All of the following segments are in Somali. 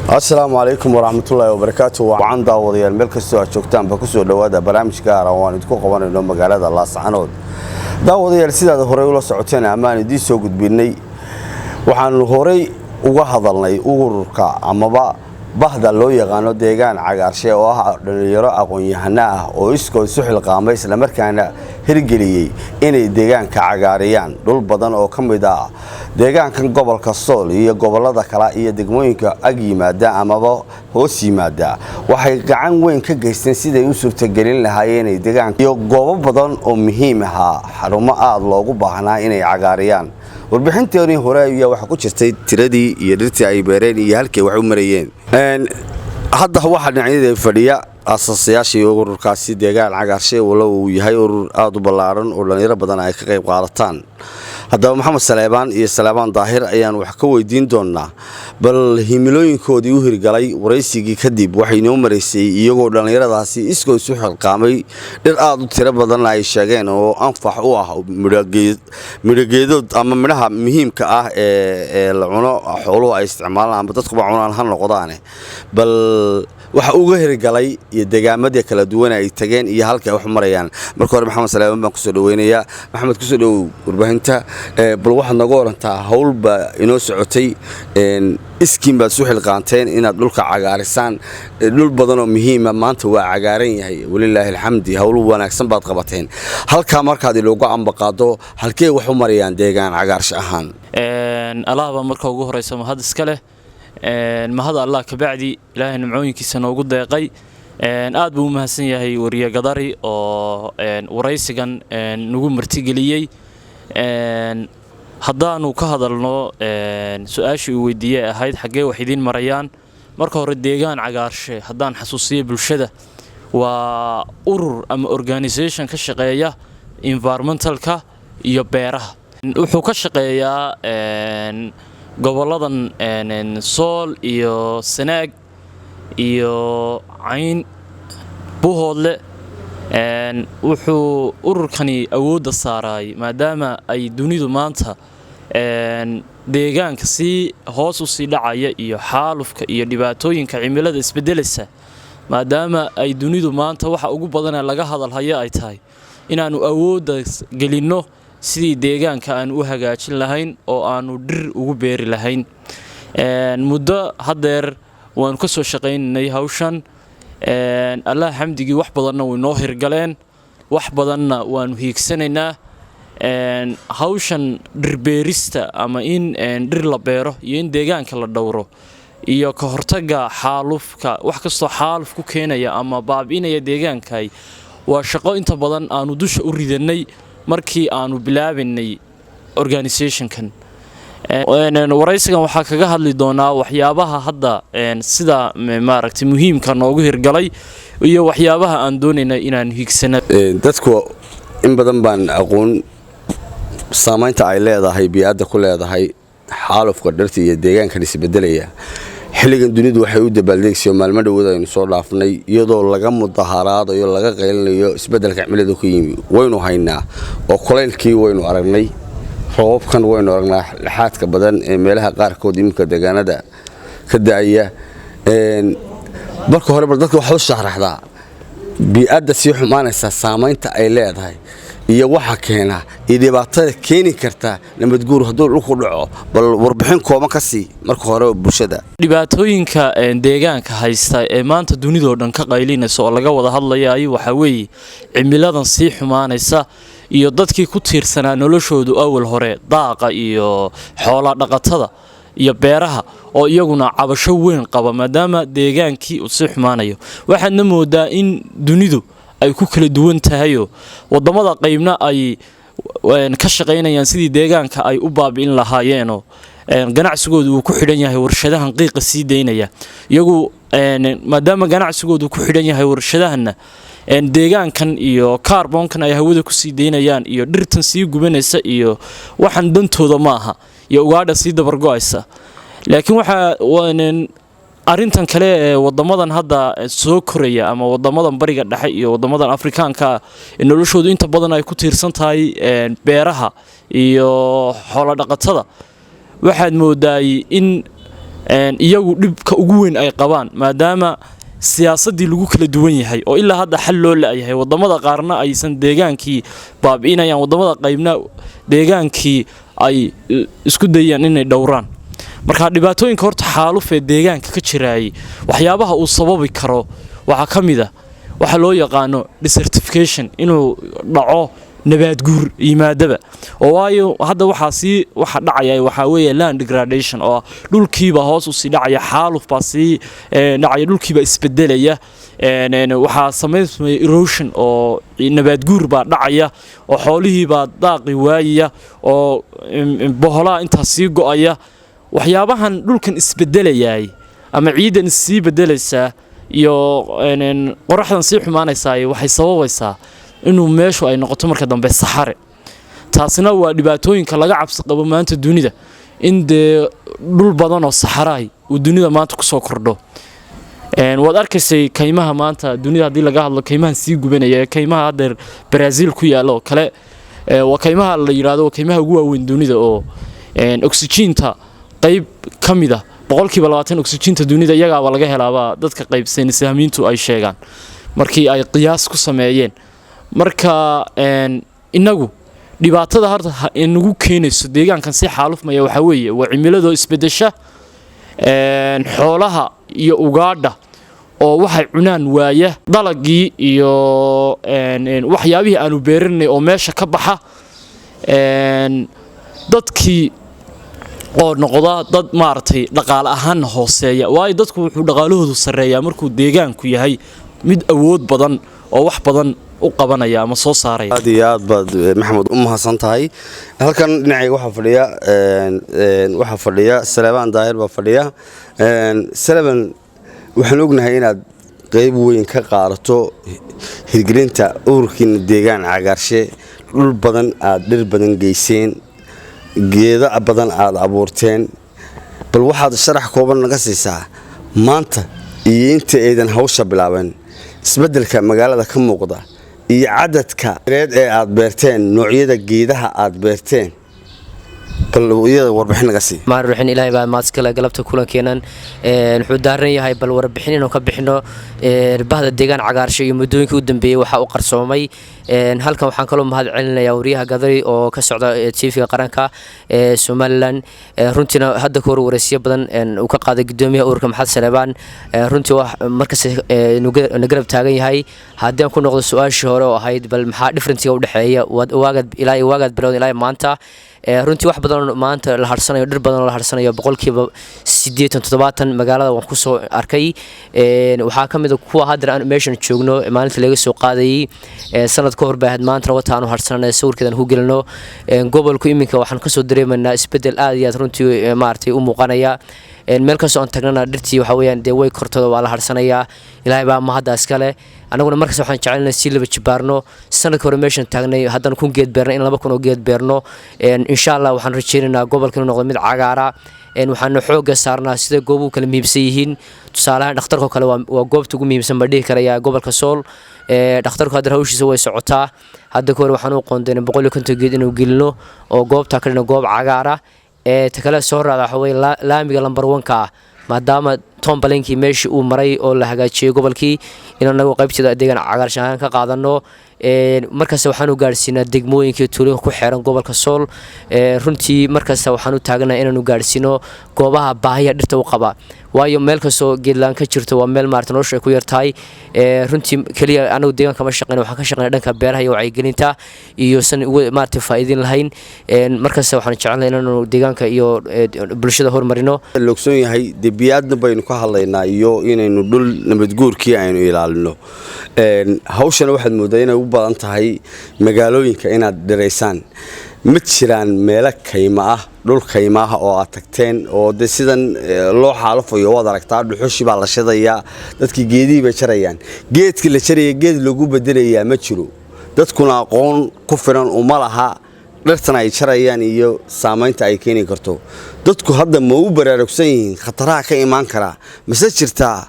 Asalaamu calaykum waraxmatullaahi wabarakaatu. Wacan daawadayaal, meel kastoo aad joogtaanba, kusoo dhowaada barnaamij gaara oo aan idinku qabanayno magaalada Laascanood. Daawadayaal, sidaad horey ula socoteen amaan idiin soo gudbinay, waxaanu horey uga hadalnay ururka amaba bahda loo yaqaano Deegaan Cagaarshe, oo ah dhalinyaro aqoon-yahano ah oo iskood isu xilqaamay, islamarkaana hirgeliyey inay deegaanka cagaariyaan dhul badan oo ka mid ah deegaankan gobolka Sool iyo gobolada kale iyo degmooyinka ag yimaada amaba hoos yimaada. Waxay gacan weyn ka geysteen siday u suurtagelin lahaayeen inay deegaanka iyo goobo badan oo muhiim ahaa, xarumo aada loogu baahnaa, inay cagaariyaan. Warbixintoonii hore ayaa waxaa ku jirtay tiradii iyo dhirtii ay beereen iyo halkay wax u marayeen. Hadda waxaa dhinacyada fadhiya aasasayaashii ururkaasi Deegaan Cagaarshe, walow uu yahay urur aada u ballaaran oo dhallinyaro badan ay ka qayb qaadataan. Haddaba Maxamed Saleebaan iyo Saleebaan Daahir ayaan wax ka weydiin doonaa bal himilooyinkoodii u hirgalay. Waraysigii kadib waxay inoo maraysay iyagoo dhallinyaradaasi iskoo isu xilqaamay dhir aada u tiro badan ay sheegeen oo anfax u ah midhogeedood ama midhaha muhiimka ah ee la cuno, xooluhu ay isticmaalaan ama dadkuba cunaan ha noqdaane, bal waxa uga hirgalay iyo deegaamadii kala duwan ay tageen iyo halka ay wax marayaan. Marka hore Maxamed Saleeman baan kusoo dhaweynayaa. Maxamed, kusoo dhowow warbaahinta. Bal waxaad nooga warantaa, hawl baa inoo socotay, iskiin baad isu xilqaanteen inaad dhulka cagaarisaan. Dhul badanoo muhiima maanta waa cagaaran yahay, walilaahi alxamdi. Hawl wanaagsan baad qabateen halkaa. Markaad iloogu ambaqaado, halkee wax u marayaan Deegaan Cagaarsha ahaan? Allah baa marka ugu horeysa mahad iska leh. Mahad Allah kabacdi, Ilaahay nimcooyinkiisa noogu deeqay. Aad buu u mahadsan yahay wariye Gadari oo waraysigan nagu martigeliyey. Haddaanu ka hadalno su-aashii uu weydiiyey ahayd xaggee wax idiin marayaan, marka hore Deegaan Cagaarshe, haddaan xasuusiyo bulshada, waa urur ama organisation ka shaqeeya environmentalka iyo beeraha. Wuxuu ka shaqeeyaa goboladan Sool iyo Sanaag iyo Cayn, Buhoodle. Wuxuu ururkani awoodda saaraay, maadaama ay dunidu maanta deegaanka sii hoos u sii dhacaya iyo xaalufka iyo dhibaatooyinka cimilada isbedelaysa, maadaama ay dunidu maanta waxa ugu badanee laga hadalhayo ay tahay, inaannu awoodda gelinno sidii deegaanka aanu u hagaajin lahayn oo aanu dhir ugu beeri lahayn. Muddo haddeer waanu ka soo shaqaynaynay hawshan. Allah xamdigii, wax badanna way noo hirgaleen, wax badanna waanu hiigsanaynaa. Hawshan dhirbeerista ama in dhir la beero iyo in deegaanka la dhowro iyo ka hortagga xaalufka, wax kastoo xaaluf ku keenaya ama baabi'inaya deegaankay, waa shaqo inta badan aanu dusha u ridanay markii aanu bilaabanay organisationkan. Waraysigan waxaa kaga hadli doonaa waxyaabaha hadda sida maaragtay muhiimka noogu hirgalay iyo waxyaabaha aan doonayna inaan hiigsana. Dadku in badan baan aqoon saamaynta ay leedahay bii'adda ku leedahay xaalufka dhirta iyo deegaankan isbedelaya. Xilligan dunidu waxay u dabaaldegaysa maalmo dhawood aynu soo dhaafnay, iyadoo laga mudaharaadayo, laga qaylinayo isbedelka cimilada ku yimi. Waynu haynaa oo kulaylkii waynu aragnay, roobabkan waynu aragnaa laxaadka badan ee meelaha qaarkood iminka deegaanada ka da'aya. Marka hore bal dadka waxaad u sharaxdaa bii'adda sii xumaanaysa saamaynta ay leedahay iyo waxa keena iyo dhibaatada keeni karta nabadguur hadduu dhulku dhaco. Bal warbixin kooban ka sii marka hore bulshada. Dhibaatooyinka deegaanka haysta ee maanta dunidoo dhan ka qaylinaysa oo laga wada hadlayaay waxaa weeye cimiladan sii xumaanaysa iyo dadkii ku tiirsanaa noloshoodu awal hore daaqa iyo xoola dhaqatada iyo beeraha oo iyaguna cabasho weyn qaba, maadaama deegaankii uu sii xumaanayo. Waxaadna moodaa in dunidu ay ku kala duwan tahayoo wadamada qaybna ay ka shaqaynayaan sidii deegaanka ay u baabi'in lahaayeenoo ganacsigoodu uu ku xidhan yahay warshadahan qiiqa sii daynaya. Iyagu maadaama ganacsigoodu ku xidhan yahay warshadahanna, deegaankan iyo kaarboonkan ay hawada kusii daynayaan iyo dhirtan sii gubanaysa iyo waxaan dantooda ma aha, iyo ugaadha sii dabargo'aysa. Laakiin waxaa arrintan kale ee wadamadan hadda soo koraya ama wadamadan Bariga Dhexe iyo wadamadan Afrikaanka noloshoodu inta badan ay ku tiirsan tahay beeraha iyo xoolo dhaqatada, waxaad moodaay in Iyagu dhibka ugu weyn ay qabaan, maadaama siyaasaddii lagu kala duwan yahay oo ilaa hadda xal loo la'yahay, wadamada qaarna aysan deegaankii baabi'inayaan, wadamada qaybna deegaankii ay isku dayaan inay dhowraan. Marka dhibaatooyinka horta xaalufee deegaanka ka jiraayay, waxyaabaha uu sababi karo waxaa ka mid a waxa loo yaqaano desertification, inuu dhaco nabaad guur yimaadaba oo, waayo hadda waxaa sii waxa dhacaya waxaa weeye land degradation, oo dhulkiiba hoos usii dhacaya, xaaluf baa sii dhacaya, dhulkiiba isbedelaya, waxaa samaysmaya erosion oo nabaad guur baa dhacaya, oo xoolihiibaa daaqi waayaya, oo boholaha intaa sii go'aya. Waxyaabahan dhulkan isbedelayay ama ciidan sii bedelaysaa iyo qoraxdan sii xumaanaysaa waxay sababaysaa inuu meeshu ay noqoto marka dambe saxare. Taasina waa dhibaatooyinka laga cabsi qabo maanta dunida, in dee dhul badan oo saxaraay uu dunida maanta kusoo kordho. Waad arkaysay kaymaha maanta dunida haddii laga hadlo, kaymahan sii gubanaya ee kaymaha haddeer Brazil ku yaalla oo kale, waa kaymaha la yidhaahdo waa kaymaha ugu waaweyn dunida, oo oxygen-ta qayb ka mid ah, 20% oxygen-ta dunida iyagaaba laga helaabaa, dadka qayb saynisahamiintu ay sheegaan markii ay qiyaas ku sameeyeen. Marka inagu dhibaatada horta inagu keenayso deegaankan si xaalufmaya waxaa weeye waa cimiladoo isbedesha, xoolaha iyo ugaadha oo waxay cunaan waaya, dalagii iyo waxyaabihii aanu beerinay oo meesha ka baxa, dadkii oo noqda dad maaragtay dhaqaale ahaanna hooseeya, waayo dadku wuxuu dhaqaalahoodu sarreeyaa markuu deegaanku yahay mid awood badan oo wax badan u qabanaya ama soo saaraya. Aad iyo aad baad, Maxamed, u mahadsan tahay. Halkan dhinacayga waxaa fadhiya Salebaan Daahir baa fadhiya. Saleban, waxaan ognahay inaad qeyb weyn ka qaadato hirgelinta ururkiina Deegaan Cagaarshe, dhul badan aad dhir badan geyseen, geedo badan aad abuurteen. Bal waxaad sharax kooban naga siisaa maanta iyo inta aydan hawsha bilaaban isbeddelka magaalada ka muuqda iyo cadadka reed ee aad beerteen, noocyada geedaha aad beerteen. Bal iyada warbixin naga sii. Maarruxin, Ilaahay baa mahad iskale. Galabta kulankeenan wuxuu daaran yahay bal warbixin inuu ka bixino bahda Deegaan Cagaarsho iyo muddooyinkii u dambeeyey waxaa u qarsoomay. Halkan waxaan kaloo mahad celinayaa wariyaha Gadari oo ka socda TV-ga qaranka ee Somaliland. Runtiina hadda ka hor wareysiyo badan uu ka qaaday gudoomiyaha ururka Maxamed Saleebaan. Runtii wax markasta na garab taagan yahay. Haddii aan ku noqdo su-aashii hore oo ahayd bal maxaa difference-ga u dhexeeya waagaad ilaa waagaad bilowda ilaa maanta, runtii wax badan maanta la harsanayo, dhir badan oo la harsanayo, 80%, 70% magaalada waan kusoo arkay. Waxaa ka mid a kuwa hadda aan meeshan joogno maalinta laga soo qaadayay sanad ka hor bay ahayd. Maantana wata aanu harsananay, sawirkeedan ku gelino. Gobolku iminka waxaan kasoo dareemaynaa isbedel aad iyo aad runtii maaragtay u muuqanaya. Meel kastoo aan tagnana dhirtii waxa weeyaan dee way kortooda, waa la harsanayaa. Ilaahay baa mahadda iskale. Annaguna markasta waxaan jecelnay si laba jibaarno sanadka hore meeshan taagnay. Haddana 1000 geed beerno, in 2000 oo geed beerno insha Allah. Waxaan rajeynaynaa gobolka inuu noqdo mid cagaara. Waxaanu xoogga saarnaa sida goobuhu kala muhiimsan yihiin. Tusaalahaan dhakhtarkoo kale waa goobta ugu muhiimsan baa dhihi karaya gobolka Sool. Dhakhtarku hadda hawshiisa way socotaa. Hadda ka hor waxaan u qoondeynay 150 geed inuu gelino oo goobtaa ka dhigno goob cagaara. Ta kale soo raacda waxa weye laamiga lambar wanka ah, maadaama town plan-kii meeshii uu maray oo la hagaajiyey gobolkii, in anagu qaybteeda Deegaan Cagaarshan ahaan ka qaadano. Markasta waxaanu gaadhsiinaa degmooyinka iyo tuulooyinka ku xeeran gobolka Sool. Runtii markasta waxaan u taaganahay inaanu gaadhsiino goobaha baahiya dhirta u qaba, waayo meel kastoo geedlaan ka jirto waa meel maarata noloshu ay ku yartahay. Runtii keliya anagu deegaanka kama shaqeyna, waxaan ka shaqeynaa dhanka beeraha iyo wacyigelinta iyo san uga maarata faa'iidin lahayn. Markasta waxaan jecelnahay inaanu deegaanka iyo bulshada horumarino. La ogsoon yahay dee biyaadna baynu ka hadlaynaa iyo inaynu dhul nabadguurkii aynu ilaalino. Hawshana waxaad moodaa inay u badan tahay magaalooyinka inaad dhiraysaan. Ma jiraan meelo kayma ah, dhul kayma ah oo aad tagteen oo de sidan loo xaalufayo? Waad aragtaa, dhuxushii baa la shidayaa, dadkii geedihii bay jarayaan. Geedkii la jaraya geed lagu bedelayaa ma jiro. Dadkuna aqoon ku filan uma laha dhirtan ay jarayaan iyo saamaynta ay keeni karto. Dadku hadda ma u baraarugsan yihiin khataraha ka imaan karaa? Mase jirtaa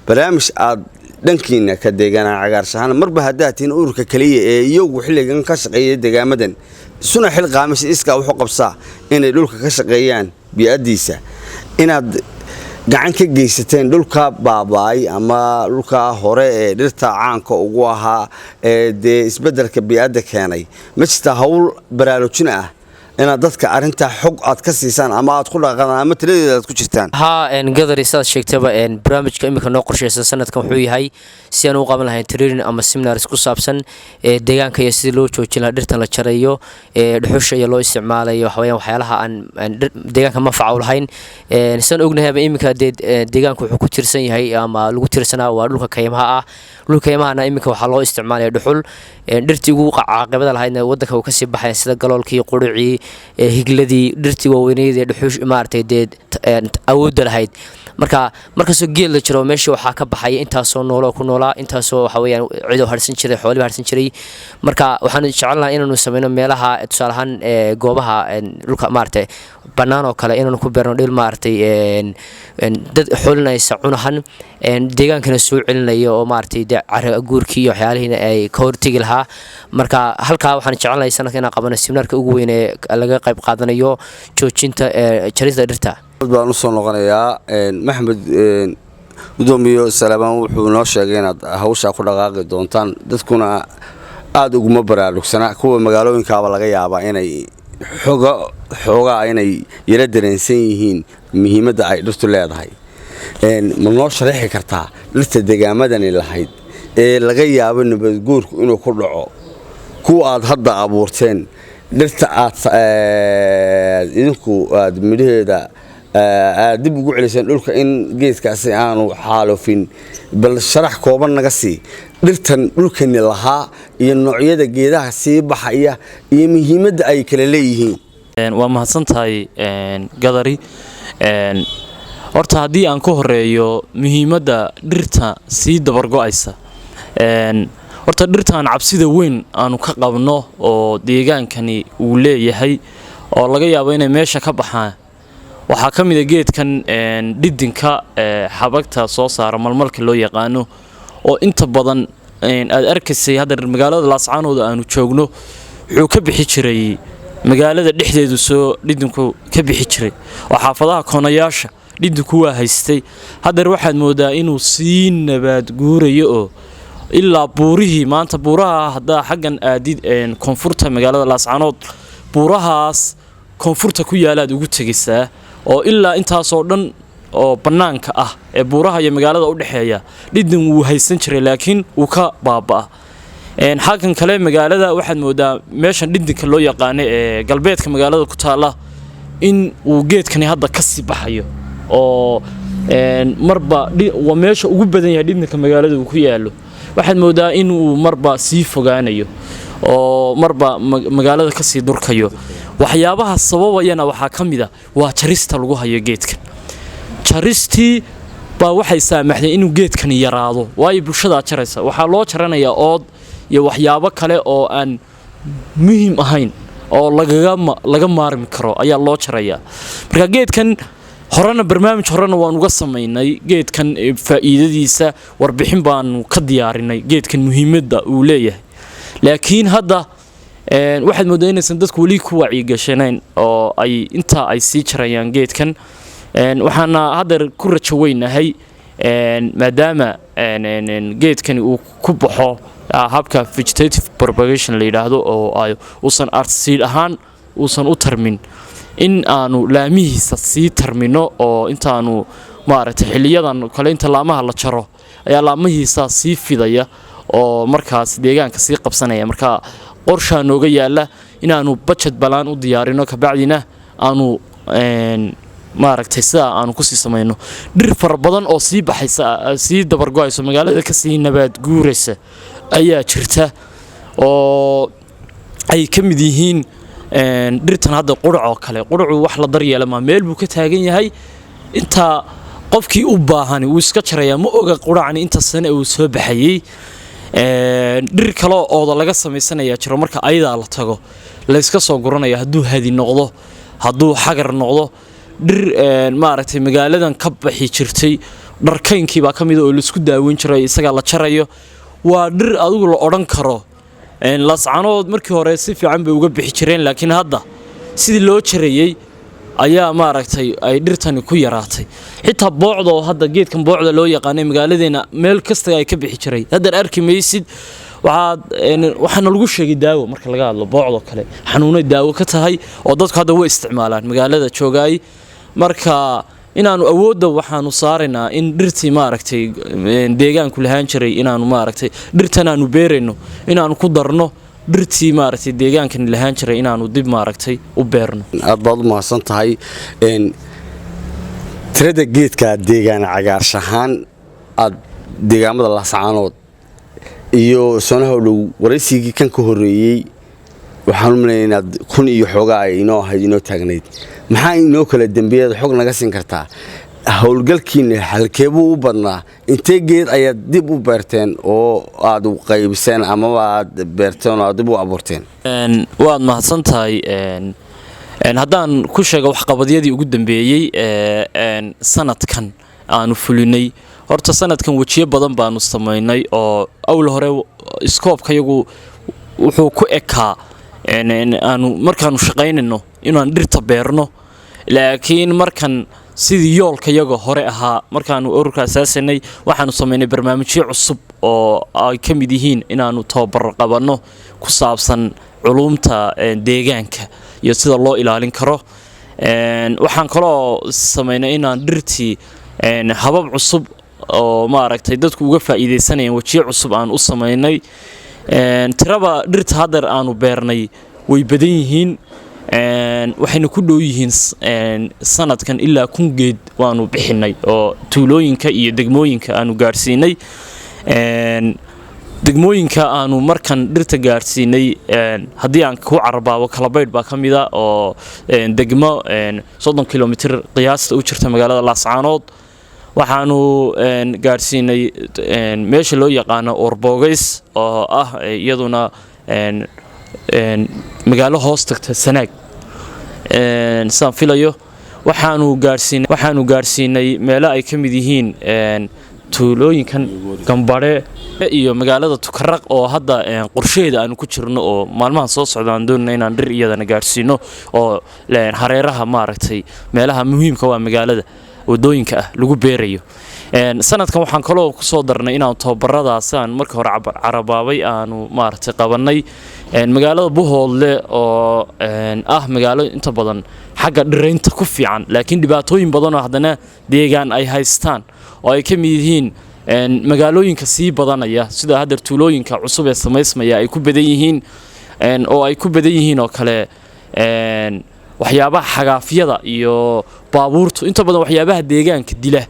barnaamij aad dhankiina ka Deegaana Cagaarshahaan, marba haddaad tihiin ururka keliya ee iyagu xilligan ka shaqeeya deegaamadan, isuna xil qaamisha iskaa wuxuu qabsaa inay dhulka ka shaqeeyaan bii'addiisa, inaad Gacan ka geysateen dhulka baaba'ay ama dhulka hore ee dhirta caanka ugu ahaa ee dee isbeddelka bii'adda keenay, ma jirtaa hawl baraarujin ah inaad dadka arrintaa xog aad ka siisaan ama aad ku dhaqaqdaan ama tiradeeda aad ku jirtaan? Haa, Gadari, sidaad sheegtaba, barnaamijka iminka noo qorshaysan sanadkan wuxuu yahay si aan u qaban lahayn training ama seminars ku saabsan deegaanka iyo sidii loo joojin lahaa dhirtan la jarayo ee dhuxusha iyo loo isticmaalayo, waxaweyaan waxyaalaha aan deegaanka manfaca u lahayn. Sidaan ognahayba iminka dee deegaanka wuxuu ku tirsan yahay ama lagu tirsanaa waa dhulka kaymaha ah. Dhulka kaymahana iminka waxaa loo isticmaalaya dhuxul. Dhirtii ugu caaqibada lahaydna wadanka uu kasii baxaya, sida galoolkii, qurucii, higladii, dhirtii waaweyneyd ee dhuxush maaragtay dee awoodda lahayd. Marka markastoo geed la jiro, meesha waxaa ka baxaya intaasoo nooloo ku noolaa, intaasoo waxa weeyaan cidoo harsan jiray, xooliba harsan jiray. Marka waxaan jecel lahaa inaanu sameyno meelaha, tusaale ahaan goobaha dhulka maaragtay bannaan oo kale, inaanu ku beerno dhir maaragtay dad xolinaysa cunahan, deegaankana soo celinaya oo maaragtay dee cara guurkii iyo waxyaalihiina ay ka hortegi lahaa. Marka halkaa waxaan jecelnahay sanadka inaan qabano seminaarka ugu weyn ee laga qayb qaadanayo joojinta jarista dhirta. Baan usoo noqonayaa Maxamed. Gudoomiyo Salaabaan wuxuu noo sheegay inaad hawshaa ku dhaqaaqi doontaan. Dadkuna aada uguma baraarugsana. Kuwa magaalooyinkaaba laga yaabaa inay xoga xoogaa inay yaro dareensan yihiin muhiimadda ay dhirtu leedahay. Ma noo sharaxi kartaa dhirta deegaamadani lahayd ee laga yaabo nabadguurku inuu ku dhaco, kuwa aad hadda abuurteen, dhirta aad idinku aad midhaheeda aad dib ugu celiseen dhulka in geedkaasi aanu xaalufin? Bal sharax kooban naga sii dhirtan dhulkani lahaa iyo noocyada geedaha sii baxaya iyo muhiimadda ay kala leeyihiin. Waa mahadsan tahay, Gadari. Horta haddii aan ka horeeyo muhiimadda dhirta sii dabargo'aysa, horta dhirtaan cabsida weyn aanu ka qabno oo deegaankani uu leeyahay oo laga yaabo inay meesha ka baxaan waxaa ka mid a geedkan dhidinka xabagta soo saara, malmalka loo yaqaano, oo inta badan aad arkaysay hadda magaalada Laascaanood aanu joogno. Wuxuu ka bixi jiray magaalada dhexdeedu, soo dhidinku ka bixi jiray oo xaafadaha koonayaasha dhidinku waa haystay. Haddeer waxaad moodaa inuu sii nabaad guurayo oo ilaa buurihii maanta buuraha haddaa xaggan aadid koonfurta magaalada Laascaanood, buurahaas koonfurta ku yaalaad ugu tegaysaa oo ilaa intaasoo dhan oo bannaanka ah ee buuraha iyo magaalada u dhexeeya dhidin wuu haysan jiray, laakiin wuu ka baaba'a. Xaggan kale magaalada waxaad moodaa meeshan dhidinka loo yaqaano ee galbeedka magaalada ku taalla in uu geedkani hadda ka sii baxayo oo marba waa meesha ugu badan yahay dhidinka magaalada uu ku yaallo. Waxaad moodaa in uu marba sii fogaanayo oo marba magaalada kasii durkayo. Waxyaabaha sababayana waxaa ka mid a waa jarista lagu hayo geedkan. Jaristii baa waxay saamaxday inuu geedkani yaraado, waayo bulshadaa jaraysa. Waxaa loo jaranayaa ood iyo waxyaabo kale oo aan muhiim ahayn oo laga maarmi karo ayaa loo jarayaa. Marka geedkan horena barnaamij horena waan uga samaynay geedkan faa'iidadiisa, warbixin baanu ka diyaarinay geedkan muhiimadda uu leeyahay, laakiin hadda waxaad moodaa inaysan dadku weli ku wacyigashanayn oo ay intaa ay sii jarayaan geedkan. Waxaana haddeer ku rajo weynahay, maadaama geedkani uu ku baxo habka vegetative propagation la yidhaahdo oo ay uusan seed ahaan uusan u tarmin, in aanu laamihiisa sii tarmino oo intaanu maaragtay xiliyadan kale inta laamaha la jaro ayaa laamihiisa sii fidaya oo markaas deegaanka sii qabsanaya. Marka qorshaa nooga yaala inaanu budget balaan u diyaarino, kabacdina aanu maaragtay sidaa aanu kusii samayno. Dhir fara badan oo sii baxaysa, sii dabargo-ayso, magaalada kasii nabaad guuraysa ayaa jirta oo ay ka mid yihiin dhirtan hadda qurac oo kale. Quracu wax la daryeela maa, meel buu ka taagan yahay. Intaa qofkii u baahani wuu iska jarayaa, ma oga quracani inta sane uu soo baxayey. Dhir kale ooda laga samaysanayaa jiro, marka ayadaa la tago layska soo guranaya, hadduu hadi noqdo, hadduu xagar noqdo. Dhir maaragtay magaaladan ka baxi jirtay, dharkaynkii baa ka mida oo laisku daaweyn jiray, isagaa la jarayo. Waa dhir adigu la odhan karo Laascanood markii hore si fiican bay uga bixi jireen, laakiin hadda sidii loo jarayey Ayaa maaragtay ay dhirtani ku yaraatay. Xitaa boocda oo hadda geedkan boocda loo yaqaanay magaaladeena meel kasta ay ka bixi jiray, haddan arki maysid. Waxaad waxaana lagu sheegay daawo marka laga hadlo boocdoo kale, xanuunay daawo ka tahay oo dadku hadda way isticmaalaan magaalada joogaay. Marka inaanu awoodda waxaanu saaraynaa in dhirtii maaragtay deegaanku lahaan jiray, inaanu maaragtay dhirtan aanu beerayno inaanu ku darno dhirtii maaragtay deegaankan lahaan jiray, inaanu dib maaragtay u beerno. Aad baad u mahadsan tahay. Tirada geedka deegaan cagaarshahaan aad deegaamada Laascaanood iyo soonaha dhow, waraysigii kan ka horreeyey waxaan u malaynaya inaad 1000 iyo xoogaa ay inoo ahayd, inoo taagnayd. Maxaa inoo kala dembeeyaad xog naga siin kartaa? Howlgalkiina halkeebuu u badnaa? Intee geed ayaad dib u beerteen oo aad qaybiseen amaba aad beerteen oo aad dib u abuurteen? Waad mahadsan tahay. Haddaan ku sheego waxqabadyadii ugu dambeeyey ee sanadkan aanu fulinay, horta sanadkan wejiyo badan baanu samaynay oo awl hore scope-kayagu wuxuu ku ekaa aanu markaanu shaqaynayno inaan dhirta beerno, laakiin markan sidii yoolkayaga hore ahaa markaanu ururka asaasanay, waxaanu samaynay barnaamijyo cusub oo ay ka mid yihiin inaanu tababar qabanno ku saabsan culuumta deegaanka iyo sida loo ilaalin karo. Waxaan kaloo samaynay inaan dhirtii habab cusub oo maaragtay dadku uga faa'iidaysanayaan, wejiyo cusub aan u samaynay. Tiraba dhirta haddeer aanu beernay way badan yihiin, waxayna ku dhow yihiin sanadkan ilaa 1000 geed waanu bixinay oo tuulooyinka iyo degmooyinka aanu gaadhsiinay. Degmooyinka aanu markan dhirta gaadhsiinay haddii aan ku carabaabo, Kalabaydh baa ka mida oo degmo 30 kilomitir qiyaasta u jirta magaalada Laascaanood. Waxaanu gaadhsiinay meesha loo yaqaano Orbogays oo ah iyaduna magaalo hoos tagta Sanaag saan filayo. Waxaanu gaadhsiinay meelo ay ka mid yihiin tuulooyinkan Gambadhe iyo magaalada Tukaraq oo hadda qorshaheeda aanu ku jirno oo maalmahan soo socda aan doonayna inaan dhir iyadana gaadhsiino oo hareeraha maaragtay meelaha muhiimka waa magaalada wadooyinka ah lagu beerayo. Sanadkan waxaan kaloo kusoo darnay inaan tababaradaas aan marka hore carabaabay aanu maaragtay qabanay magaalada Buhoodle oo ah magaalo inta badan xagga dhiraynta ku fiican, laakiin dhibaatooyin badanoo haddana deegaan ay haystaan oo ay ka mid yihiin magaalooyinka sii badanaya, sida haddeer tuulooyinka cusub ee samaysmaya ay ku badan yihiin oo ay ku badan yihiin oo kale waxyaabaha xagaafyada iyo baabuurtu. Inta badan waxyaabaha deegaanka dila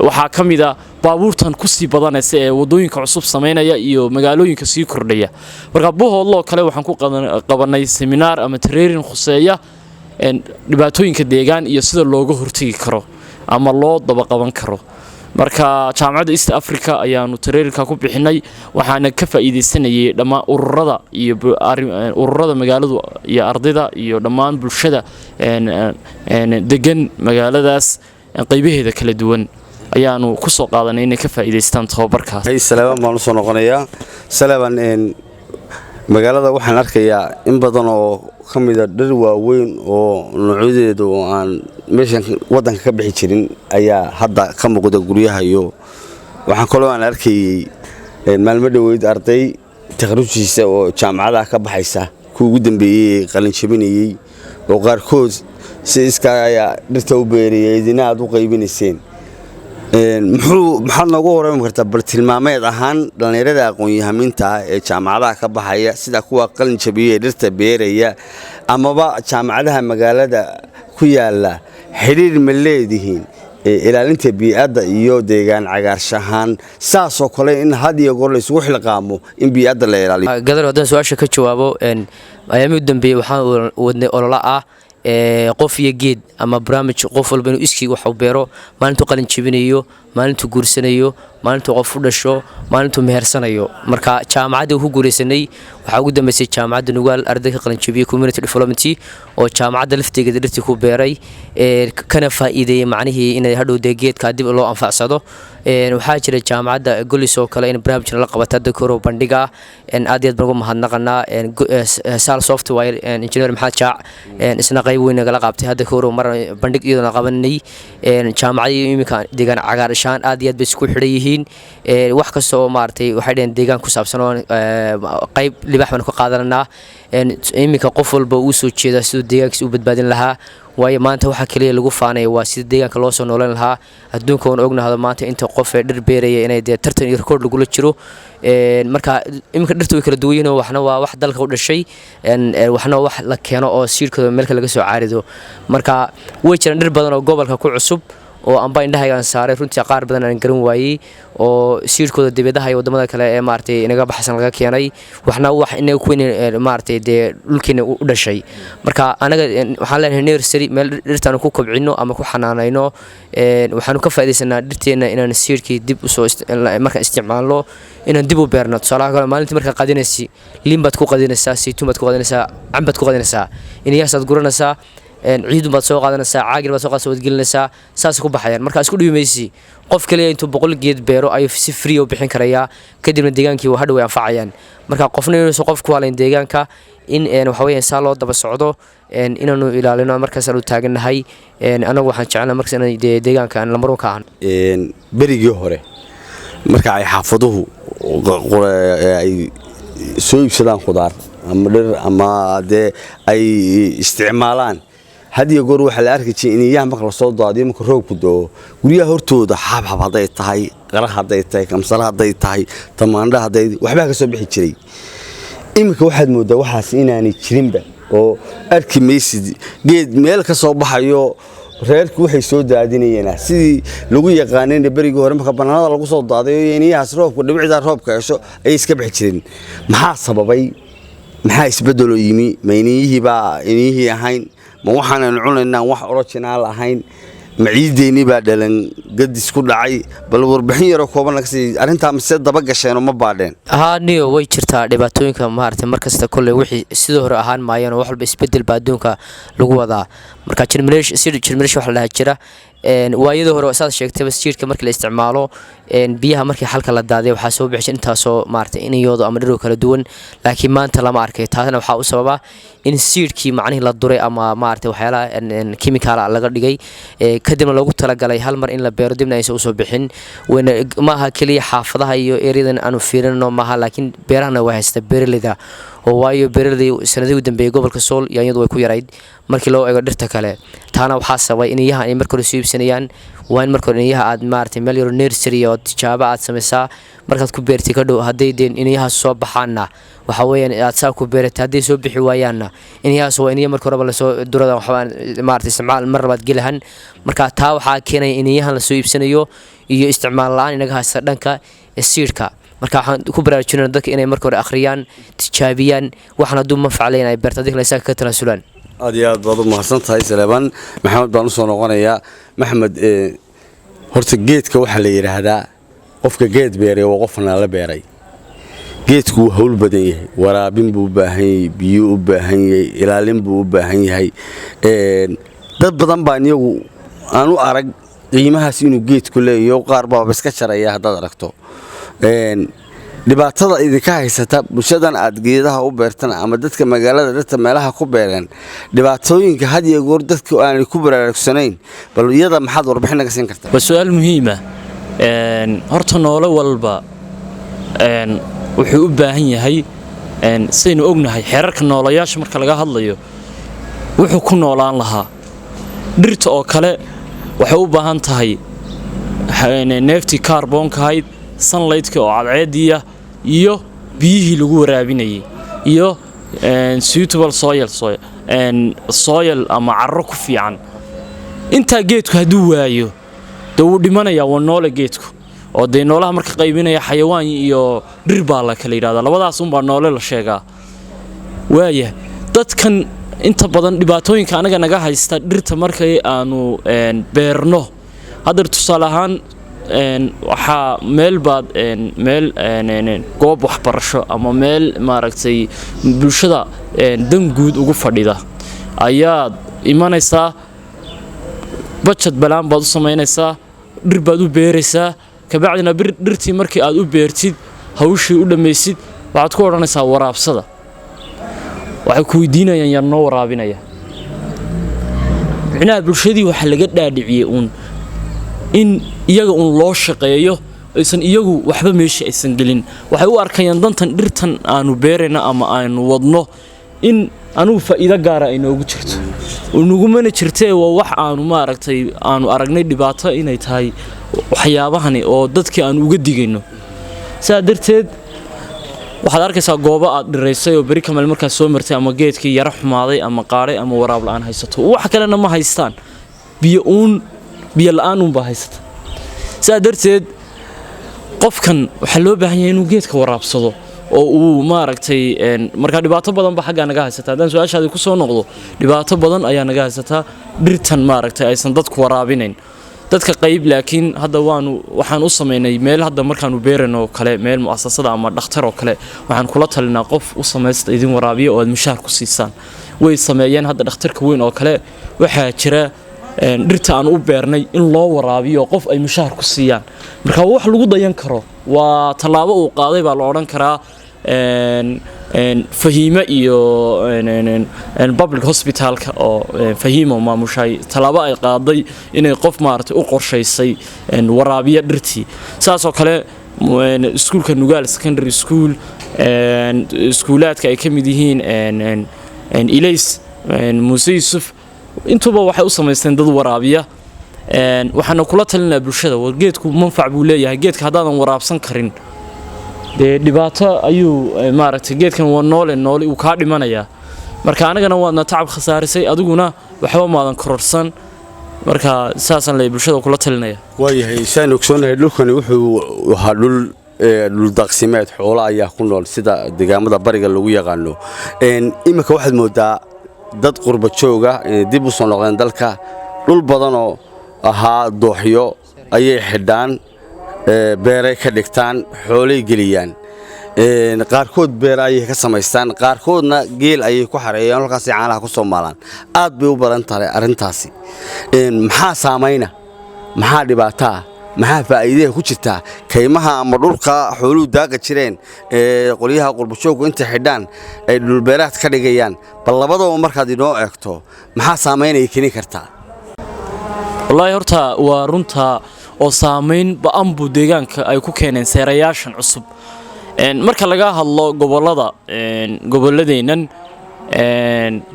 waxaa ka mid a baabuurtan kusii badanaysa ee wadooyinka cusub samaynaya iyo magaalooyinka sii kordhaya. Marka Buhoodloo kale waxaan ku qabanay seminaar ama training khuseeya dhibaatooyinka deegaan iyo sida looga hortegi karo ama loo dabaqaban karo. Marka Jaamacadda East Africa ayaanu training-ka ku bixinay, waxaana ka faa'iidaysanayay dhammaan ururada iyo ururada magaaladu iyo ardayda iyo dhammaan bulshada degan magaaladaas qaybaheeda kala duwan ayaanu ku soo qaadanay inay ka faa'iidaystaan tababarkaas. Saleebaan baan usoo noqonayaa. Saleebaan, magaalada waxaan arkayaa in badan oo ka mida dhir waaweyn oo noocyadeedu oo aan meeshan waddanka ka bixi jirin ayaa hadda ka muuqda guryaha. Iyo waxaan kaloo aan arkayey maalmo dhoweyd arday takharujiisa oo jaamacadaha ka baxaysa, kuwa ugu dambeeyey ee qalinjabinayey, oo qaarkood si iskaa ayaa dhirta u beerayay, idina aad u qaybinayseen. Muxuu maxaad noogu warrami kartaa bal tilmaameed ahaan dhallinyarada aqoon-yahamiinta ah ee jaamacadaha ka baxaya, sida kuwa qalin jabiyey ee dhirta beeraya amaba jaamacadaha magaalada ku yaala, xidhiir ma leedihiin ilaalinta bii'adda iyo deegaan cagaarshahaan saasoo kale in had iyo goor la isugu xilqaamo in bii'adda la ilaaliyo? Gadar, haddaan su-aasha ka jawaabo, ayaamihii u dambeeyey waxaan wadnay ololo ah qof iyo geed ama barnaamij qof walba inuu iskii wax u beero maalintuu qalin jebinayo, maalintuu guursanayo, maalintuu qof u dhasho, maalintuu mehersanayo. Marka jaamacaddii ku guulaysanay waxaa ugu dambeysay Jaamacadda Nugaal, arday ka qalin jebiyey community development. Oo jaamacadda laftegeeda dhirtii ku beeray, kana faa'iideeyey macnihii inay hadhow dee geedkaa dib loo anfacsado. Waxaa jira jaamacadda Golis oo kale in barnaamijna la qabata hadda koro bandhiga. Aad iyo aad baan ugu mahadnaqanaa Sal Software, Engineer Maxamed Jaac, isna qayb weyn nagala qaabtay hadda koro mar bandhig iyadoona qabanay. Jaamacadii iminka deegaan cagaarshaan aad iyo aad bay isku xidhan yihiin. Wax kasta oo maaragtay waxay dhaheen deegaan ku saabsan oo qayb libax baan ka qaadananaa. Iminka qof walba uu soo jeedaa siduu deegaankiisa u badbaadin lahaa, waayo maanta waxa kaliya lagu faanaya waa sida deegaanka loo soo noolan lahaa. Adduunka oon ognahdo maanta inta qof ee dhir beeraya inay dee tartan iyo rikoodh lagula jiro. Marka iminka dhirta way kala duwan yihiin. Waxna waa wax dalka u dhashay, waxna waa wax la keeno oo siirkooda meelka laga soo caarido. Marka way jiraan dhir badan oo gobolka ku cusub oo amba indhahaygaan saaray, runtii qaar badan aan garan waayey, oo siirkooda dibadaha iyo wadamada kale ee maaragtay inaga baxsan laga keenay, waxna wax inaga kuweyn maaragtay dee dhulkeena u dhashay. Marka anaga waxaan leenahay nursery, meel dhirtaanu ku kobcino ama ku xanaanayno. Waxaanu ka faaidaysanaa dhirteenna inaan siirkii dib usoo markaan isticmaalno inaan dib u beerno. Tusaalaha kale, maalintii markaa qadinaysi liin baad ku qadinaysaa, saytuun baad ku qadinaysaa, can baad ku qadinaysaa, iniyahaasaad guranaysaa, ciidun baad soo qaadanaysaa, caagir baad soo qaadaysaa, waad gelinaysaa, saas ku baxayaan. Marka isku dhibi maysi. Qof kaliya intuu 100 geed beero ayuu si free u bixin karayaa, kadibna deegaankii waa hadhow way anfacayaan. Marka qofna inuusan qof ku halayn deegaanka, in waxa weeyaan saa loo daba socdo, inaanu ilaalino markaas aanu taagannahay. Anagu waxaan jecelnahay markaas inaan dee deegaanka aan lambarwan ka ahno. Berigii hore marka ay xaafaduhu ay soo iibsadaan khudaar ama dhir ama dee ay isticmaalaan, had iyo goor waxaa la arki jiray iniyaha marka lasoo daadiyo, marka roobku da'o, guryaha hortooda xabxab hadday tahay, qara hadday tahay, kamsala hadday tahay, tamaandha hadday, waxbaa ka soo bixi jiray. Iminka waxaad mooddaa waxaas inaanay jirinba, oo arki maysid geed meel ka soo baxayo reerku waxay soo daadinayeen sidii lagu yaqaanayna. Berigii hore marka bannaanada lagu soo daadayo iniyahaas, roobka dhibicdaa roobka hesho ayay iska bixi jireen. Maxaa sababay? Maxaa isbeddeloo yimi? Ma iniyihii baa iniyihii ahayn? Ma waxaanaynu cunaynaa wax original ahayn? Ma ciideennii baa dhalan gadis ku dhacay? Bal warbixin yaroo kooban naga sii arrintaa. Mise daba gasheenoo ma baadheen? Haa niyo, way jirtaa dhibaatooyinka maaragtay. Markasta kolley wixii sidoo hore ahaan maayeen oo wax walba isbedel baa adduunka lagu wadaa. Marka germination, seed germination waxa la dhahaa jira. Waayadii hore, saad sheegtayba, siidhka markii la isticmaalo, biyaha markii xalka la daadiyo, waxaa soo bixi intaasoo maaragtay iniyoodo ama dhiroo kala duwan, laakiin maanta lama arkay. Taasna waxaa u sababa in siidhkii macnihii la duray ama maaragtay waxyaalaha chemical laga dhigay, kadibna loogu talagalay hal mar in la beero, dibna aysan usoo bixin. Wayna maaha keliya xaafadaha iyo ereyadan aanu fiirinno maaha, laakiin beerahana waa haysta beeraleyda oo, waayo beeraley sanadihii u dambeeyey gobolka Sool yaanyadu way ku yarayd markii loo eego dhirta kale. Taana waxaa sababay iniyaha ay marka hore soo iibsanayaan. Waa in marka hore iniyaha aad maaragtay meel yaro nursery oo tijaabo aad samaysaa. Markaad ku beertay ka dhow, hadday deen iniyahaas soo baxaanna, waxa weeyaan aad saa ku beeratay. Hadday soo bixi waayaanna, iniyahaas waa iniya marka horeba lasoo durada, waxbaan maaragtay isticmaal mar labaad gelahan. Marka taa waxaa keenaya iniyahan lasoo iibsanayo iyo isticmaal la-aan inaga haysta dhanka siidhka. Marka waxaan ku baraarujinana dadka inay marka hore akhriyaan, tijaabiyaan waxaan, hadduu manfac leeyahay ay beerta, haddii kale isaga ka tanaasulaan. Aad iyo aad baad u mahadsan tahay, Saleebaan. Maxamed baan usoo noqonayaa. Maxamed, horta geedka waxaa la yidhaahdaa qofka geed beeray waa qofna la beeray. Geedku wuu hawl badan yahay, waraabin buu u baahan yahay, biyuu u baahan yahay, ilaalin buu u baahan yahay. Dad badan baan iyagu aan u arag qiimahaas inuu geedku leeyaho, qaar baaba iska jaraya haddaad aragto. Dhibaatada idinka haysata bulshadan aad geedaha u beertan ama dadka magaalada dhirta meelaha ku beereen, dhibaatooyinka had iyo goor dadku aanay ku baraarugsanayn, bal iyada maxaad warbixin naga siin kartaa? Waa su-aal muhiima. Horta noolo walba wuxuu u baahan yahay, sidaynu ognahay xeerarka noolayaasha marka laga hadlayo, wuxuu ku noolaan lahaa. Dhirta oo kale waxay u baahan tahay neeftii kaarboonkahayd, sunlightka oo cadceediya, iyo biyihii lagu waraabinayay, iyo suitable soil ama carro ku fiican. Intaa geedku hadduu waayo, dee wuu dhimanayaa. Waa noole geedku, oo dee noolaha marka qaybinaya xayawaan iyo dhir baa la kala yidhahdaa, labadaas unbaa noole la sheegaa. Waaya dadkan inta badan dhibaatooyinka anaga naga haysta dhirta markay aanu beerno haddeer, tusaale ahaan, waxaa meel baad meel goob waxbarasho ama meel maaragtay bulshada dan guud ugu fadhida Ayaad imanaysaa, budget plan baad u samaynaysaa, dhir baad u beeraysaa. Kabacdina dhirtii markii aad u beertid, hawshii u dhammaysid, waxaad ku odhanaysaa waraabsada. Waxay ku weydiinayaan, yaa noo waraabinaya? Micnaha bulshadii waxaa laga dhaadhiciyey uun in iyaga uun loo shaqeeyo, aysan iyagu waxba meesha aysan gelin. Waxay u arkayaan dantan dhirtan aanu beerayno ama aanu wadno in anugu faa'iido gaara ay noogu jirto. Nugumana jirtee, waa wax aanu maaragtay aanu aragnay dhibaato inay tahay waxyaabahani oo dadkii aanu uga digayno. Sidaa darteed waxaad arkaysaa goobo aad dhiraysay oo beri kamal markaad soo martay ama geedkii yara xumaaday ama qaadhay ama waraab la'aan haysato. Wax kalena ma haystaan, biyo uun, biyo la'aan uunbaa haysata. Sidaa darteed qofkan waxaa loo baahan yahay inuu geedka waraabsado oo uu maaragtay. Markaa dhibaato badan ba xaggaa naga haysataa. Haddaan su-aashaadii ku soo noqdo, dhibaato badan ayaa naga haysataa dhirtan maaragtay aysan dadku waraabinayn dadka qayb. Laakiin hadda waanu waxaan u samaynay meel. Hadda markaanu beerayno oo kale, meel mu'asasada ama dhakhtar oo kale, waxaan kula talinaa qof u samaysta idin waraabiya oo aad mushaar ku siisaan. Way sameeyeen. Hadda dhakhtarka weyn oo kale waxaa jira dhirta aan u beernay in loo waraabiyo, qof ay mushaar ku siiyaan. Marka wax lagu dayan karo waa tallaabo uu qaaday baa la odhan karaa Fahiime iyo public hospitalka oo Fahiimo maamushay, tallaabo ay qaaday inay qof maaragtay u qorshaysay waraabiya dhirtii. Saasoo kale iskuulka Nugaal Secondary School, iskuulaadka ay ka mid yihiin Ilays, Muuse Yuusuf, intuba waxay u samaysteen dad waraabiya. Waxaana kula talinaa bulshada, war geedku manfac buu leeyahay. Geedka haddaadan waraabsan karin, dee dhibaato ayuu maaragtay. Geedkan waa noole, noole uu kaa dhimanayaa. Marka anagana waadna tacab khasaarisay, adiguna waxba maadan kororsan. Marka saasaan leeyahay, bulshada kula talinaya. Waayahay, saan ogsoonahay, dhulkani wuxuu ahaa dhul dhuldaaqsimeed, xoolo ayaa ku nool sida deegaamada bariga lagu yaqaano. Iminka waxaad moodaa dad qurba jooga inay dib u soo noqdeen dalka. Dhul badanoo ahaa dooxyo ayay xidhaan, beeray ka dhigtaan, xoolay geliyaan. Qaarkood beera ayay ka samaystaan, qaarkoodna geel ayay ku xareeyaan, halkaasay caanaha ku soo maalaan. Aad bay u badan tahay arrintaasi. Maxaa saamayna? Maxaa dhibaataa? Maxaa faa'iidaha ku jirtaa kaymaha ama dhulka xooluhu daaqa jireen ee qolyaha qurbajoogku intay xidhaan ay dhulbeeraad ka dhigayaan? Bal labadaba markaad inoo eegto, maxaa saamaynaya keeni kartaa? Wallaahi horta waa runta oo saamayn ba'an buu deegaanka ay ku keeneen seerayaashan cusub. Marka laga hadlo gobollada, gobolladeennan,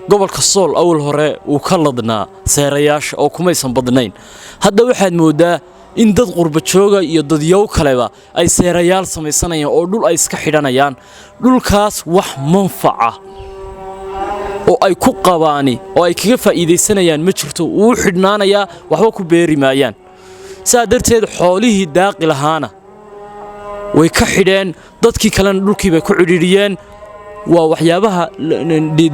gobolka Sool awal hore uu ka ladnaa seerayaasha oo kumaysan badnayn. Hadda waxaad moodaa in dad qurba jooga iyo dadyow kaleba ay seerayaal samaysanayaan oo dhul ay iska xidhanayaan. Dhulkaas wax manfaca oo ay ku qabaani oo ay kaga faa'iidaysanayaan ma jirto. Wuu xidhnaanayaa, waxba ku beeri maayaan. Sidaa darteed xoolihii daaqi lahaana way ka xidheen, dadkii kalena dhulkii bay ku cidhiidhiyeen. Waa waxyaabaha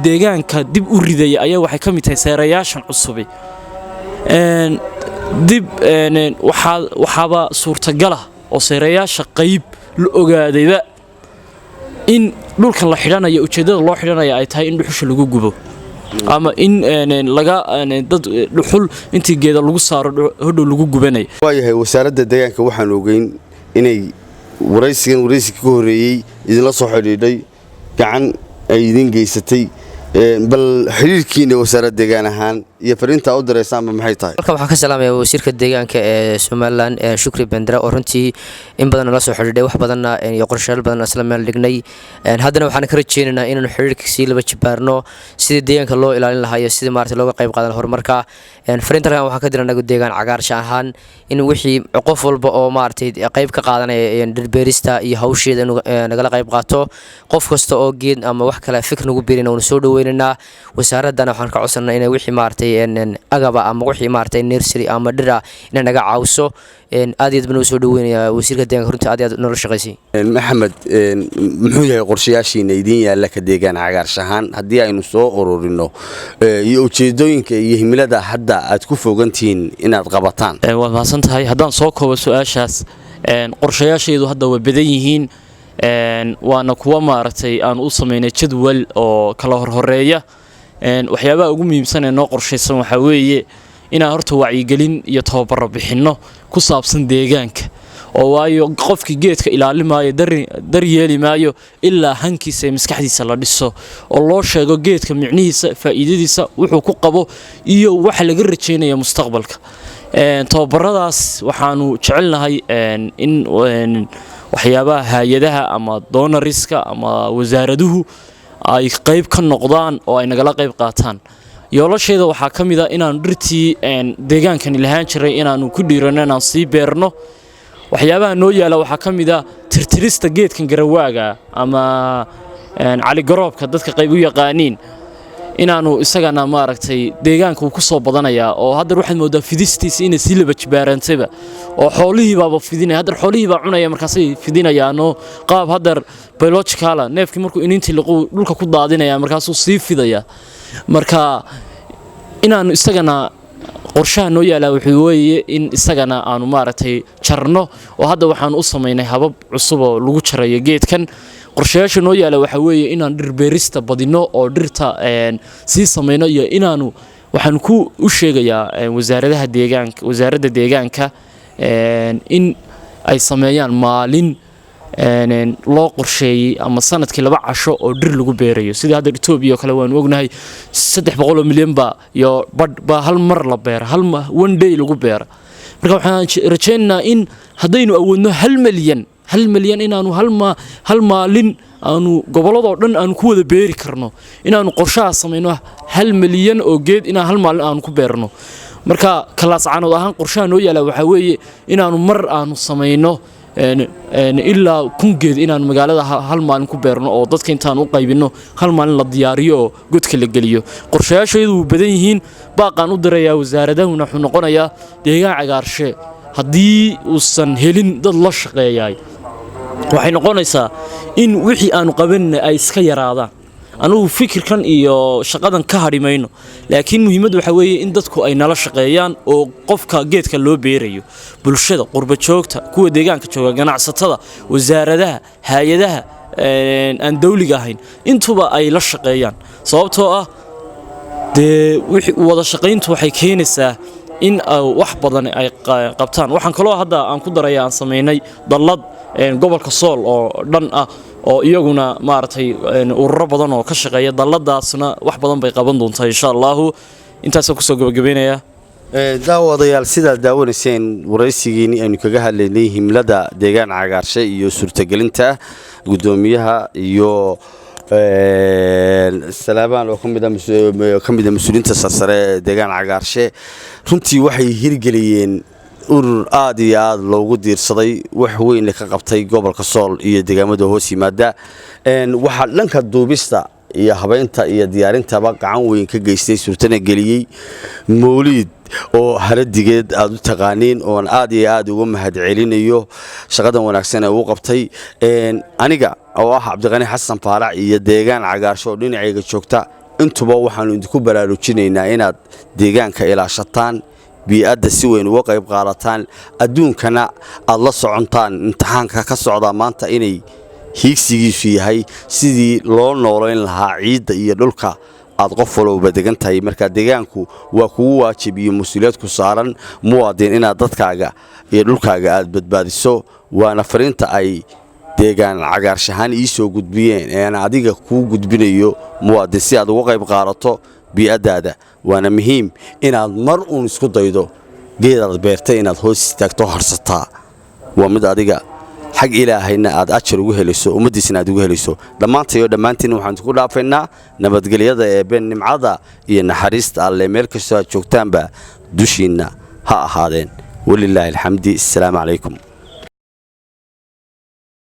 deegaanka dib u ridaya ayaa waxay ka mid tahay seerayaashan cusubi. Dib waxaaba suurtagala oo seerayaasha qayb la ogaadayba in dhulkan la xidhanayo ujeeddada loo xidhanaya ay tahay in dhuxusha lagu gubo ama in laga dad dhuxul intii geeda lagu saaro hodhow lagu gubanayo. Waayahay, wasaaradda deegaanka waxaan ogeyn inay waraysigan waraysiga ka horreeyey idinla soo xidhiidhay, gacan ay idin geysatay. Bal xidhiirkiina wasaaradda deegaan ahaan iyo fariintaa u diraysaanba maxay tahay? Halkan waxaan ka salaamaya wasiirka deegaanka ee Somaliland, Shukri Bendera, oo runtii in badan nala soo xidhiidhay, wax badanna iyo qorshayaal badanna isla meel dhignay. Haddana waxaan ka rajeynaynaa inaanu xidhiidhka sii laba jibaarno, sidii deegaanka loo ilaalin lahaa iyo sidii maarata looga qayb qaadan horumarka. Fariinta halkan waxaan ka dira anagu deegaan cagaarsha ahaan in wixii qof walba oo maaragtay qayb ka qaadanaya dhirbeerista iyo hawsheeda inuu nagala qayb qaato. Qof kasta oo geed ama wax kale fikir nagu biirina waanu soo dhaweynaynaa. Wasaaraddana waxaan ka codsanaa inay wixii maaragtay agaba ama wixii maaragtay nursery ama dhir ah inay naga caawiso. Aad iyo aad baan ugu soo dhaweynayaa wasiirka deegaanka, runtii aad iyo aad noola shaqaysay. Maxamed, muxuu yahay qorshayaashiina idiin yaalla ka deegaan cagaarshahaan haddii aynu soo ururino, iyo ujeedooyinka iyo himilada hadda aad ku fogantihiin inaad qabataan? Waad mahadsan tahay. Haddaan soo koobo su-aashaas, qorshayaashaydu hadda way badan yihiin, waana kuwa maaragtay aan u samaynay jadwal oo kala horhoreeya. Waxyaabaha ugu muhiimsan ee noo qorshaysan waxaa weeye inaan horta wacyigelin iyo tababaro bixinno ku saabsan deegaanka, oo waayo qofkii geedka ilaalimaayo, daryeeli maayo ilaa hankiisa iyo maskaxdiisa la dhiso oo loo sheego geedka micnihiisa, faa'iidadiisa, wuxuu ku qabo iyo waxa laga rajaynaya mustaqbalka. Tababaradaas waxaanu jecelnahay in waxyaabaha hay-adaha ama donors-ka ama wasaaraduhu ay qayb ka noqdaan oo ay nagala qayb qaataan. Yoolasheeda waxaa ka mid a inaanu dhirtii deegaankani lahaan jiray inaanu ku dhiirano inaan sii beerno. Waxyaabaha noo yaala waxaa ka mid a tirtirista geedkan garawaaga ama caligaroobka dadka qayb u yaqaaniin, inaanu isagana maaragtay deegaanka uu ku soo badanayaa, oo haddar waxaad moodaa fidistiisa inay sii laba jibaarantayba, oo xoolihii baaba fidinaya haddar, xoolihii baa cunaya, markaasay fidinayaanoo qaab haddar biological ah neefkii markuu iniintii liquu dhulka ku daadinaya, markaasuu sii fidaya. Marka inaanu isagana qorshaha noo yaalaa wuxuu weeye in isagana aanu maaragtay jarno, oo hadda waxaanu u samaynay habab cusub oo lagu jarayo geedkan. Qorshayaasha noo yaala waxaa weeye inaan dhir beerista badino oo dhirta sii samayno, iyo inaanu waxaan ku u sheegayaa wasaaradaha deegaanka, wasaaradda deegaanka, in ay sameeyaan maalin loo qorsheeyey ama sanadkii 2 casho oo dhir lagu beerayo, sidii hadda Itoobiya oo kale. Waanu ognahay 300 milyan baa iyo badh baa hal mar la beera, hal one day lagu beera. Marka waxaan rajaynaynaa in haddaynu awoodno 1 milyan, 1 milyan inaanu hal maalin aanu gobolladoo dhan aanu ku wada beeri karno, inaanu qorshaha samayno 1 milyan oo geed inaan hal maalin aanu ku beerno. Marka Kalaascaanood ahaan qorshaha noo yaala waxaa weeye inaanu mar aanu samayno ilaa 1000 geed inaanu magaalada hal maalin ku beerno, oo dadka intaan u qaybinno hal maalin la diyaariyo oo godka la geliyo. Qorshayaashayadu wuu badan yihiin. Baaqaan u dirayaa wasaaradahuna wuxuu noqonayaa deegaan cagaarshe haddii uusan helin dad la shaqeeyaay, waxay noqonaysaa in wixii aanu qabanina ay iska yaraadaan. Anugu fikirkan iyo shaqadan ka hadhi mayno, laakiin muhiimaddu waxaa weeye in dadku ay nala shaqeeyaan, oo qofka geedka loo beerayo, bulshada qurba joogta, kuwa deegaanka jooga, ganacsatada, wasaaradaha, hay-adaha aan dawliga ahayn, intuba ay la shaqeeyaan, sababtoo ah dee wada shaqayntu waxay keenaysaa in wax badan ay qabtaan. Waxaan kaloo hadda aan ku daraya aan samaynay dallad gobolka Sool oo dhan ah, oo iyaguna maaragtay ururo badan oo ka shaqeeya. Dalladaasna wax badan bay qaban doontaa, insha Allahu. Intaasaan kusoo gabagabaynayaa. Daawadayaal, sidaad daawanayseen waraysigiini aynu kaga hadlaynay himlada deegaan cagaarshe iyo suurtagelinta, guddoomiyaha iyo Salaabaan oo ka mida mas-uuliyiinta sarsare ee deegaan cagaarshe, runtii waxay hirgeliyeen urur aad iyo aad loogu diirsaday, wax weynna ka qabtay gobolka Sool iyo deegaamada hoos yimaada. Waxaa dhanka duubista iyo habeynta iyo diyaarintaba gacan weyn ka geystay, suurtana geliyey, Mawliid oo haradigeed aad u taqaaniin, oon aad iyo aad uga mahad celinayo shaqadan wanaagsan ee uu qabtay. Aniga oo ah Cabdiqani Xasan Faarac iyo deegaan cagaarsho oo dhinacayga joogta, intuba waxaanu idinku baraarujinaynaa inaad deegaanka ilaashataan, bii'adda si weyn uga qayb qaadataan, adduunkana aad la socontaan imtixaanka ka socdaa maanta inay hiigsigiisu yahay sidii loo noolayn lahaa ciidda iyo dhulka aad qof walowba degan tahay. Marka deegaanku waa kugu waajib iyo mas-uuliyad ku saaran, muwaadin, inaad dadkaaga iyo dhulkaaga aad badbaadiso. Waana fariinta ay deegaan cagaarshahaan ii soo gudbiyeen ee aan adiga kuu gudbinayo, muwaadin, si aad uga qayb qaadato bii'addaada. Waana muhiim inaad mar uun isku daydo geedaad beertay inaad hoos istaagto, harsataa. Waa mid adiga xag Ilaahayna aad ajar ugu helayso, ummaddiisna aad ugu helayso. Dhammaantayo dhammaantiinna waxaan isku dhaafaynaa nabadgelyada Eebbe, nimcada iyo naxariista Alle meel kastoo aad joogtaanba dushiinna ha ahaadeen. Walilaahi alxamdi. Assalaamu calaykum.